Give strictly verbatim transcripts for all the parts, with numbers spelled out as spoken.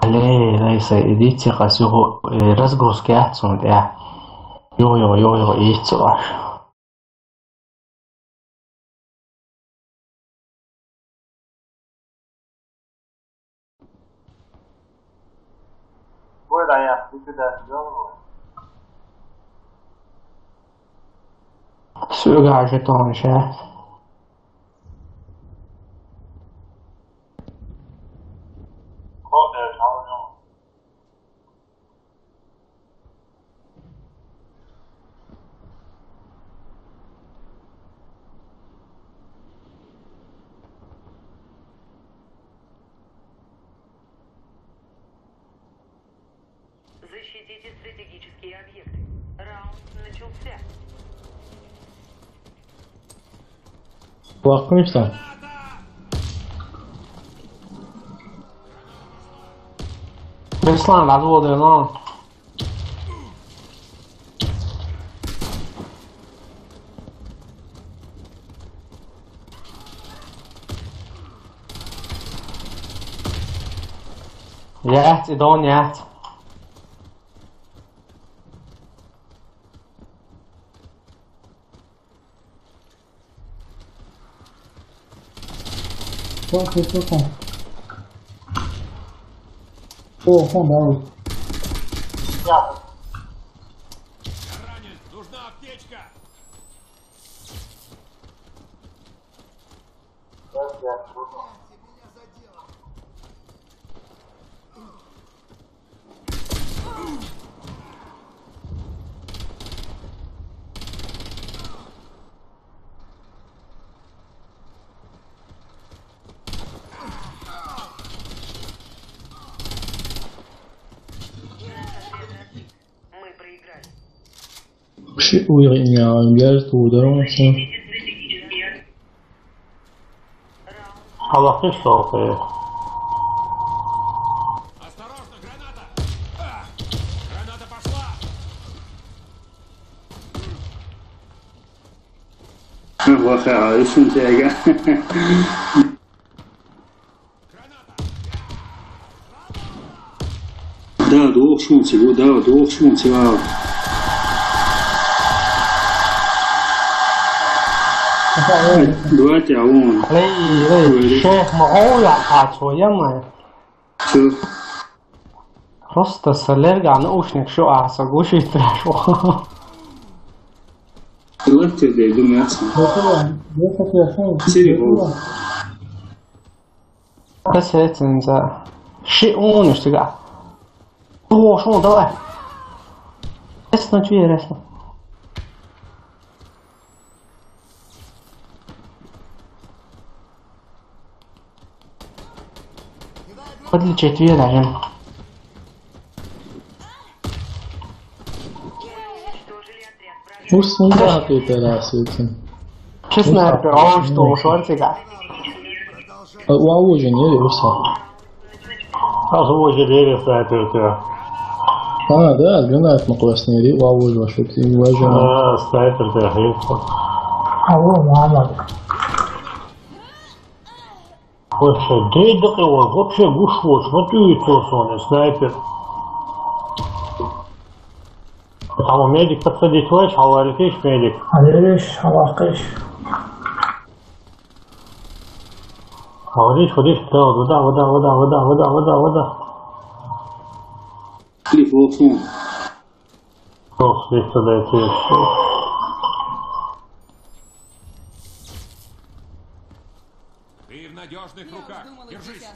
Алей, алей, са идите, къасюгъу, э, разгрузка яц, сунтя. Йо, йо, йо, йо, ицу аш. Ой, да, я, ты сюда сидел? Сюда жетон сейчас. Защитите стратегические объекты. Раунд начался. Бахмишта. Беслан, надо было, но. Яц, идон, яц. Что, что, что там? О, о, да. Ши уйрин я, я тудорон. Аллахи шофе. Осторожно, граната! А! Граната пошла! Ваха, ишин тега. Да, двух шунцев, да, двух шунцев. Давайте, а вон. Лей, лей, шеф, ма оу я хачу, я май. Чё? Просто салерга наушник шо аса гуши трэшо. Лахте де думается. Сири гол. Касетинза. Ши унуш тига. О, шо, давай. Эс на чуе, эс на. Подли четверо, ем. Уж сунда ты это раз, это. Честно, это, а он что, ушёл тебя? А у Аужи не, или всё? А, Аужи не, или снайпер тебя? А, да, гранат мы классный, или у Аужи вообще, ты не важен. А, снайпер тебя, охренеть. Алло, мама. Вообще, дед такой вот, вообще гуш вот, смотри, что он, снайпер. Там медик подходить, хочешь, говоришь, медик. Говоришь, говоришь. Говоришь, говоришь, да, вода, вода, вода, вода, вода, вода, вода. Клип, вот, ну. Ох, здесь тогда это ещё. Ты в надёжных руках. Держись.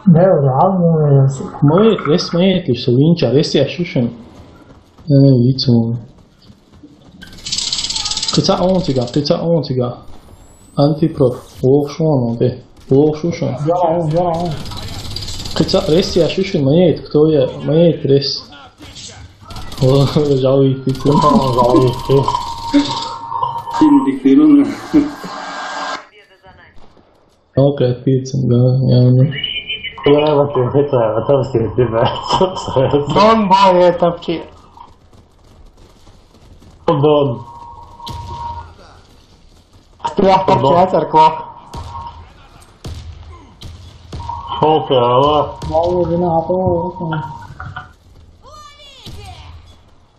Да, да, ну, Мейт, рес мейт, лишь винча, рес я шушен. Э, яйцо. Кыца он тига, кыца он тига. Антипроф, лох шуан он, бе. Лох шушен. Яра он, яра он. Кыца рес я шушен, мейт, кто я, мейт, рес. О, жалуйтесь. О, жалуйтесь. Сильно диктируем. Окей, пицца, да, я не. Я вообще это, это все, ребят. Дон боре топчи. Дон. Трёх топчи, церквак. Шёлка, алло. Мало вина готова, вот он.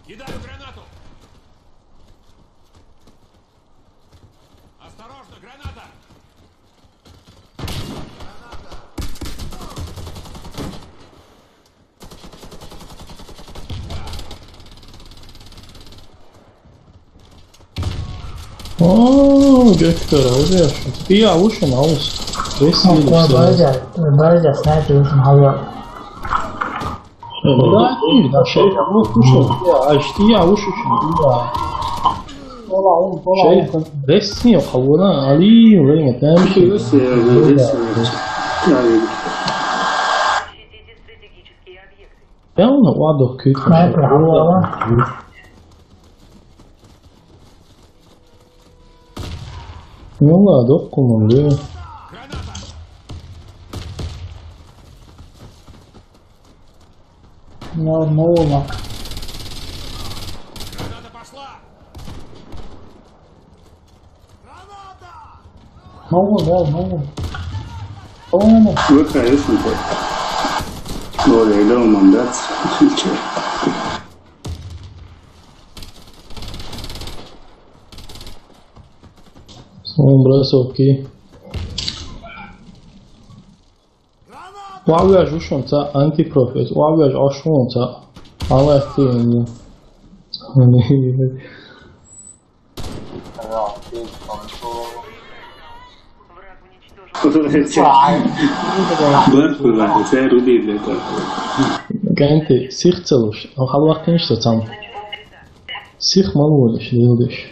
Кидаю гранату. Осторожно, граната! О, Гектор, а вот я что? Ты я лучше на ус. Весь Ох, мир ой, всё. Базя, базя, снайпер уже мало. Э, ну да, ты, да, шериф, ну, слушай, я, а что я лучше, чем ты, да. Ола, он, ола, Шериф, он. Весь с нее, а вон, али, время, там, Слушай, всё. Если я, Да, если да. я, я, я, Защитите стратегические объекты. Я вон, ладно, кык. Снайпер, ола, ола. Ну ладно, куман, да. Ну, ну, ладно. Ну, да, ну. По-моему. Look at this one. Well, they don't want that. Сон бросовки. Уавяжу шунца антипрофит. Уавяжу шунца. Алла тени. Враг уничтожен. Бархула, це рубі для того. Ганти, сих целуш. А халвахтин что там? Сих малуш, лилдиш.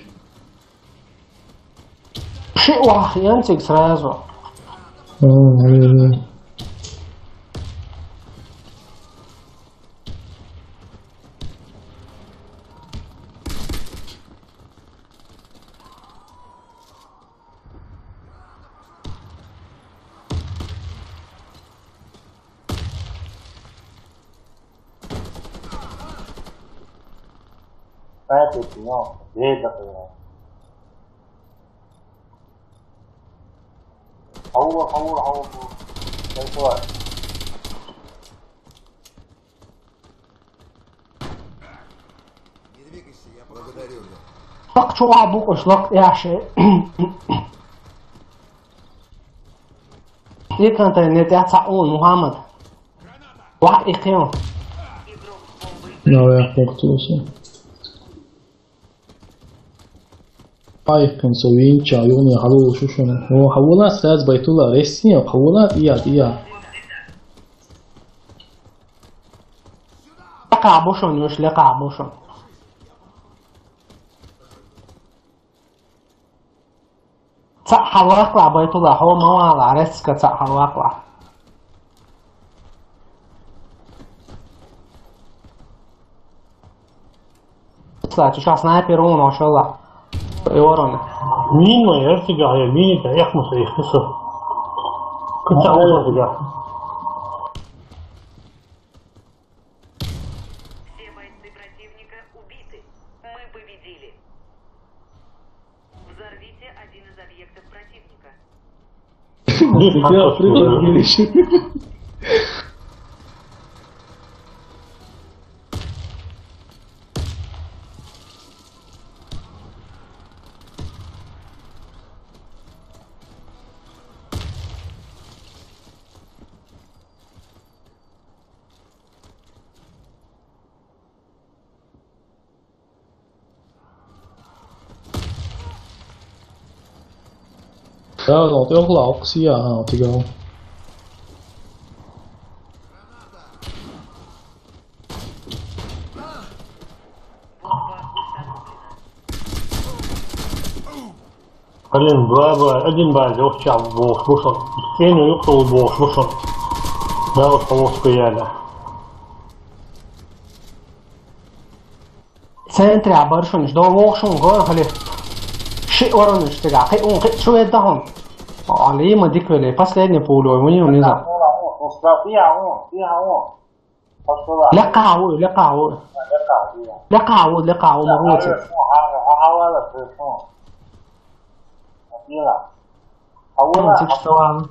Пши, вах, янцик сразу. М, м, м. Опять эти, ну, дверь закрыла. Аула, аула, аула. Зашла. Так, чё, а, буквы шлак, я ши. Икан тайнет, я ца он, Мухаммад. Ва икан. Ну, я похтуса. Ай, кын со винча, югны халу шушун. О, хавула саз байтула, Россия, хавула, ия, ия. Лекабушун, юш, лекабушун. Ца халвакла байтула, хо мавала, Россия ца халвакла. Слати, сейчас снайпер он ошёл. И ворона. Мимо, я тебя, я мини, да, я хмуса, я хмуса. Кыца уже тебя. Все бойцы противника убиты. Мы победили. Взорвите один из объектов противника. Тебя прыгнули. Ja, dat had heel lauw. Ik zie ja, had ik al. Один, два, два, один, два, лёгче, бос, бос. Сеня, ёпта, бос, бос. Да, вот полоска я, да. Центре оборшуниш, да, вошун, гор, хали. Ши орониш, тига, хи, ун, хи, шо это хон. Али, ма дик веле, последний пулю, мы не, не знаю. Лекаву, лекаву. Лекаву, лекаву, могу. Ун, тик что.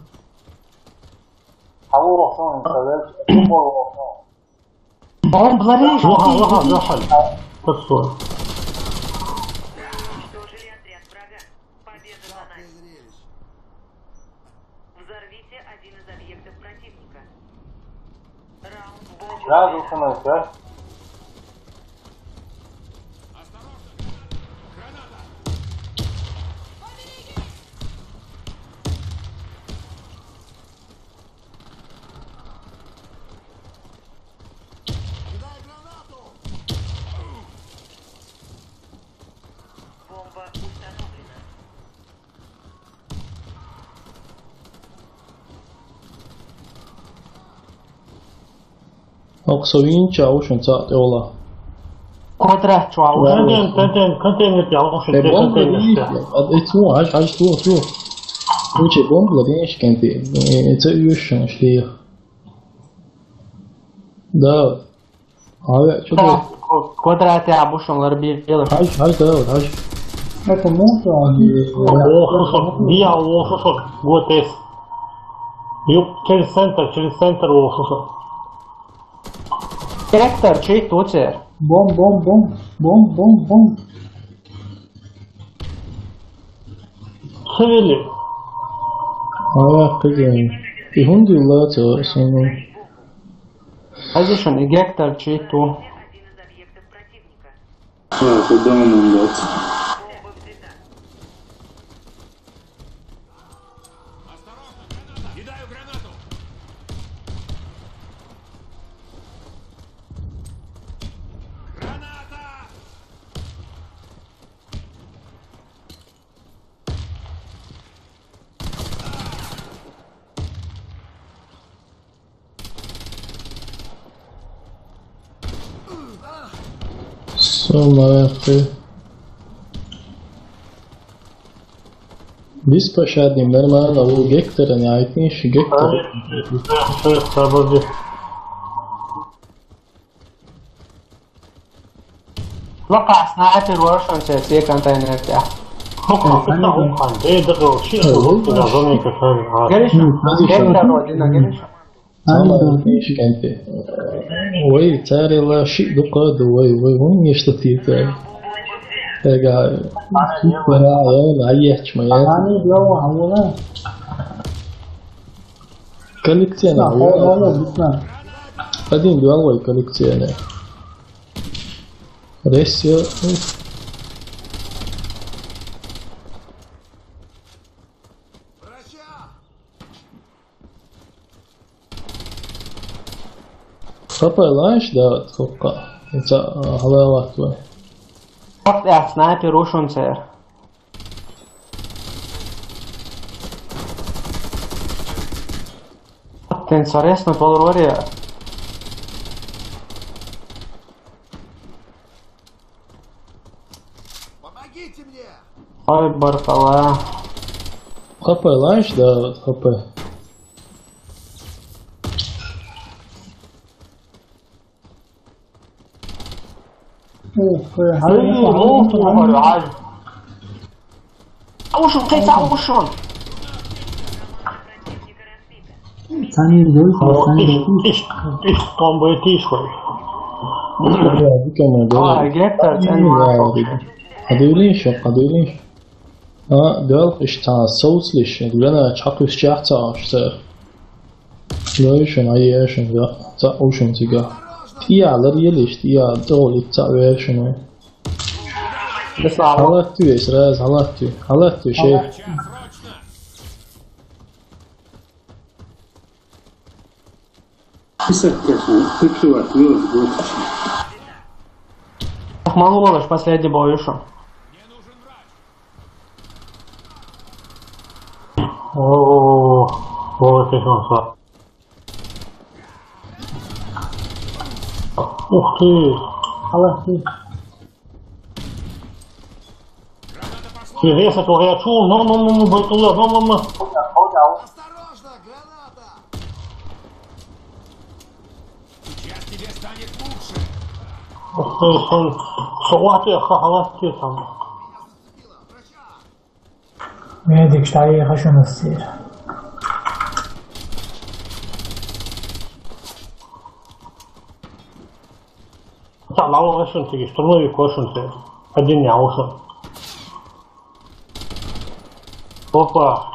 Хавуур орсон юм, тэгээд юм бол орсон. Бомбларей. Лоха, лоха, лоха. Подстой. Уничтожили отряд врага. Победа за нами. Взорвите один из объектов противника. Раунд. Сразу становится. Бомба установлена. Оксовинча ушин цаӀ тӀе ола. Квадрат чуал. Контейнер, контейнер, контейнер, я лучше. Э, бомба контейнер, есть, да. А, э, цу, аж, аж, цу, цу. Короче, бомба, да, конечно, кенти. Э, э, це уйшан, что я. Да. А, я, что ты? Да, квадрат я обушен ларбил. Аж, аж, да, вот, аж. Это мусор, а не... О, слушай, я, о, слушай, вот эс. Юг, через центр, через центр, о, слушай. Сектор, чей тутер? Бом, бом, бом, бом, бом, бом. Савели. А, кызым. И хунди лацо, сыну. Азишан, и гектор, чей ту. А, куда он дался? Сумахи. Беспощадный, нормально, у Гектора не айтниш, Гектор. Лока снайпер воршан се, се контейнер тя. Лока, лока, лока. Э, да, да, вообще, лока, да, зоны какая-то. Гериша, Гектор один, Гериша. Самая меньше контейнер. Ой, царила ши дукаду, ой, ой, он нечто типа. Эга, супера, он, а есть моя. Ани, бьёва, а вона. Коллекционер. Один, два, ой, коллекционер. Ресио. Хапай ланш, да, вот, хопка. Это, а, халават, ой. Как я снайпер ушун сэр? Тен сорес на полроре. Помогите мне! Ой, баркала. Хапай ланш, да, вот, хапай. Ух, э, ой, ой, ой, ой. Аушун, кайса аушун. Сами дойку, сами дойку. Иш, иш, иш, там бы тишко. А, Гектор, сами дойку. Адыгылын шо, адыгылын шо. А, гал, иш та соуслиш, гана чакус чахца, аш сэр. Лойшин, айешин, да. За ушин зига. Тия, лар елиш, тия, дол, ица вершин. Беслава. Халат тюе, сразу халат тюе. Халат тюе, шеф. Список, конечно, прикрывать, вывод будет. Ахмалу Лолаш, последний бой ушел. О, вот это он. Ух ты! Аллах ты! Интересно, кого я чул? Ну, ну, ну, ну, Байтулла, ну, ну, ну. Осторожно, граната! Сейчас тебе станет лучше. Ух ты, сон. Салат я, ха-, халат тебе там. Медик, что я хочу на сир. Лава вашунтиги, штурмовик вашунти. Один я вашун. Опа.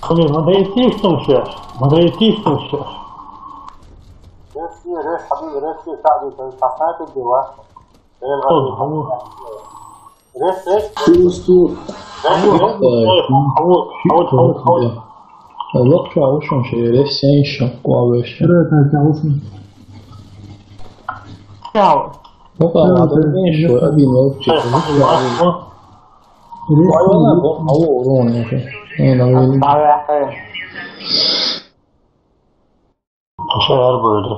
Блин, надо идти в том сейчас. Надо идти в том сейчас. Ресси, рес, حبيبي، ريسي، ساعدي، طيب، حسنات الدواء. ريس، ريس. Чувствую. ريس، ريس. Э, حول، حول، حول، حول. Локча ушум ши, ресеншо, куавешо. Ресеншо ушум. Чао. Опа, ладно, ресеншо, один локча. Ресеншо. Вайона, бо, ау, урон, я. Э, на вели. Шагар бөлді.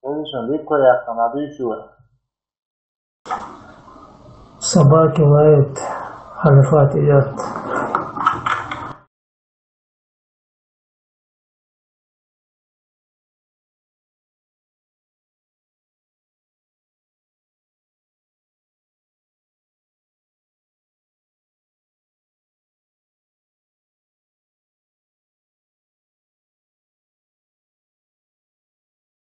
Конечно, легко я остановлюсь. Собаки лают, халифат идет.